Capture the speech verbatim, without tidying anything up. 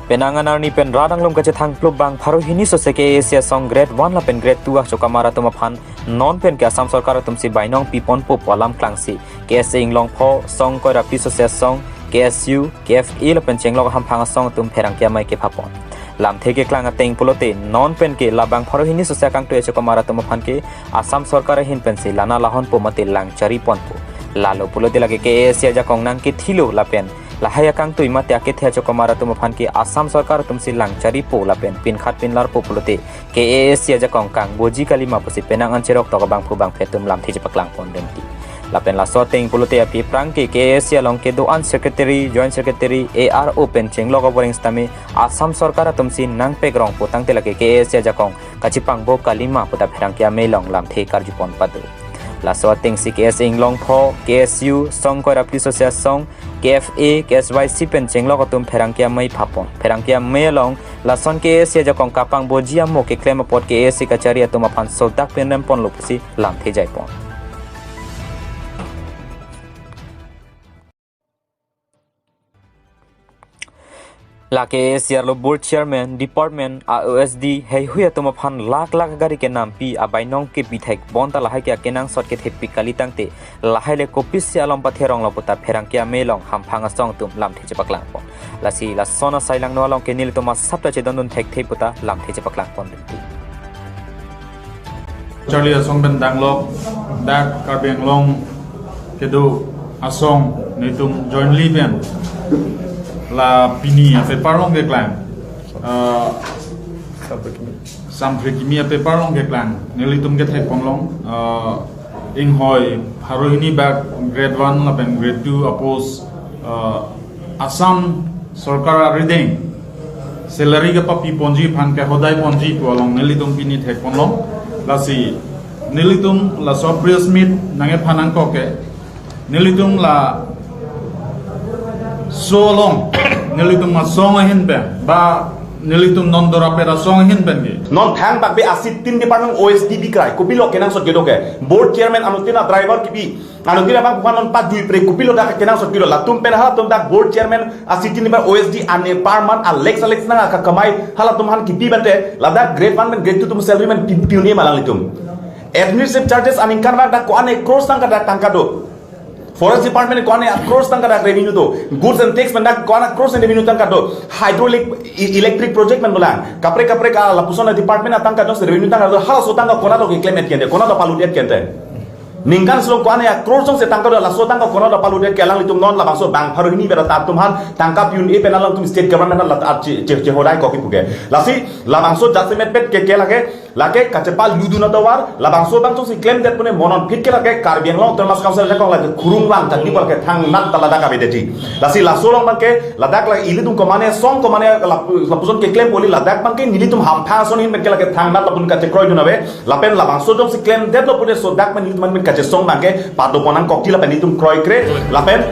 Penang anarni pen rat anglum kachethang plup bang pharo hini sose K A A C asong grade one lapen grade two achokamar atum aphan non pen ke Assam Sorkar atum si bainong piponpo pu alam klangsi K S A Inglongpho, Song Koirapli sose asong, K S U, K F A lapen chenglok hamphang asong atum pherangke amei kephapon. Lamthe keklang ateng pulote non pen ke labang pharo hini sose akangtui achokamar atum aphan ke Assam Sorkar ahin pensi lana lahonpo mate lang chariponpo. Lalo pulote lake K A A C ajakong nangkethilo lapen lahai akangtui mate akethe achokamar atum aphan ke Assam Sorkar atum si lang charipo lapen pinkhat pinlarpo pulote K A A C ajakong kangboji kalima pusi penang an cherok tok abangphu bangphe atum lamthe chepaklangpon dengti. Lapen laso ateng pulote aphi prang ke K A A C along kedo-an secretary, joint secretary, A R O pen chenglok aboreng sitame Assam Sorkar atum si nangpekrongpo tangte lake K A A C ajakong kachipangbo kalima puta pherangke amei along lamthe karjupon pado. Laso ateng si K S A Inglongpho, K S U, Song Koirapli sose asong, K F A, K S Y C pen chenglok atum pherangke amei phapon. Pherangke amei along lason K A A C ajakong kapangboji amo keklem apot K A A C kachari atum aphan sodak pinremponlo pusi lamthe jaipon. La K A A C arlo board chairman, department, a O S D, heihui atum aphan lakh lakh gari kenampi abainong kepi thek bonta lahai ke akenangsot kethepik kali tangte lahai le kopisi alom patheronglo puta pherangke amei along hamphang asong atum lamthe chepaklangpon. Lasi lason asai langno along ke nelitum asapta chedondun thekthe puta lamthe chepaklangpon dengti. Charli asong pen danglok dak Karbi Anglong kedo asong nelitum jointly pen la pini apaper along keklang, eh, Samphre Kimi apaper along keklang nelitum kethekponlong, eh, inghoi pharo hini bak grade one lapen grade two a-post, eh, Assam Sorkar arideng salary kepapiponji aphan kehodaiponji pu along nelitum pini thekponlong. Lasi nelitum laso press meet nangkephan nangkok ke nelitum laso along nelitum asong ahin pen ba nelitum non Dorapet asong ahin pen ke non thangbak be asitin department O S D bikrai kopilo kenangsot kedo ke, board chairman anuttin a-driver kipi, anuttin abangphu aphan non pajui pre kopilo dak kenangsot kedo, latum pen halatum dak board chairman asitin department O S D ane per month a lakhs a lakhs nangkakamai halatum aphan kipi bante ladak grade one pen grade two atum salary pen pi-, pi-un-e ma alanglitum. Administrative charges aningkan dak ko-an a crores tangka dak tangka do. Forest department ko-an a crores tangka dak revenue do. Goods and tax pen dak ko-an a crores and revenue tangka do. Hydraulic, e-, electric project pen bolang. Kaprek kaprek a lapuson a department atangka do, revenue tangka do. Halaso tangka konat do keklem-et kente, konat do palut-et kente. Ningkan selo ko-an a crores tangka do, laso tangka konat do palut-et ke alanglitum non labangso bang pharo hini bera ta atum aphan tangka pi-un-e pen alangtum state government la, ah, che, che, chehodai kok kipu ke. Lasi labangso jasemet pet ke, ke lake lake kachepaludun atovar, labangso bangso si klemdet pune monon phit ke lake Karbi Anglong Autonomous Council ajakong lake khurungvang tangdi bor ke thangnat ta ladak avedetji. Lasi laso along abangke ladak la ilitum komane song komane lap-, lapuson keklem poli ladak abangke nelitum hamphang ason ahin pen ke lake thangnat lapun kachekroi dun ave. Lapen labangso jongsi klemdetlo pune sodak pen nelitum pen kachesong abangke padopon nangkokji lapen nelitum kroikre. Lapen